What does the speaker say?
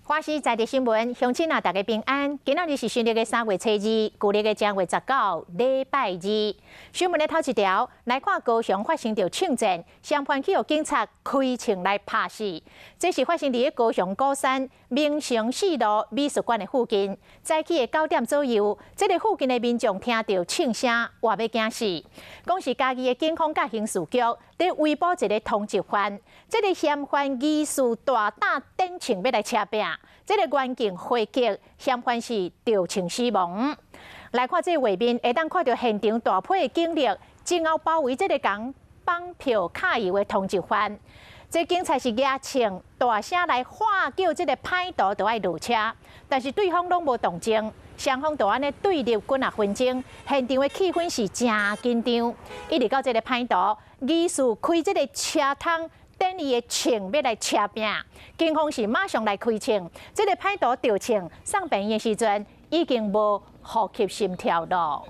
華視在地新聞，鄉親啊，大家平安。今仔日是新曆的3月初2，舊曆的正月19，禮拜二。新聞的頭一條來看，高雄發生著槍戰，嫌犯去予警察開槍來拍死。這是發生佇高雄鼓山明誠四路美術館的附近。早起的9點左右，這个附近的民眾聽著槍聲，話欲驚死。講是嘉義的警方佮刑事局佇圍捕一个通緝犯，這个嫌犯疑似大膽展槍欲來車拚。這个員警回擊，嫌犯是著槍死亡。來看這个畫面，會當看著現場大批的警力，正𠢕包圍這个共綁票敲油的通緝犯。這警察是舉槍大聲來喝叫這个歹徒著愛落車，但是對方攏無動靜，雙方就按呢對立幾若分鐘，現場的氣氛是誠緊張。一直到這个歹徒疑似開這个車窗，展伊的槍欲來車拚，警方是馬上來開槍，這个歹徒著槍送病院的時陣已經無呼吸心跳囉。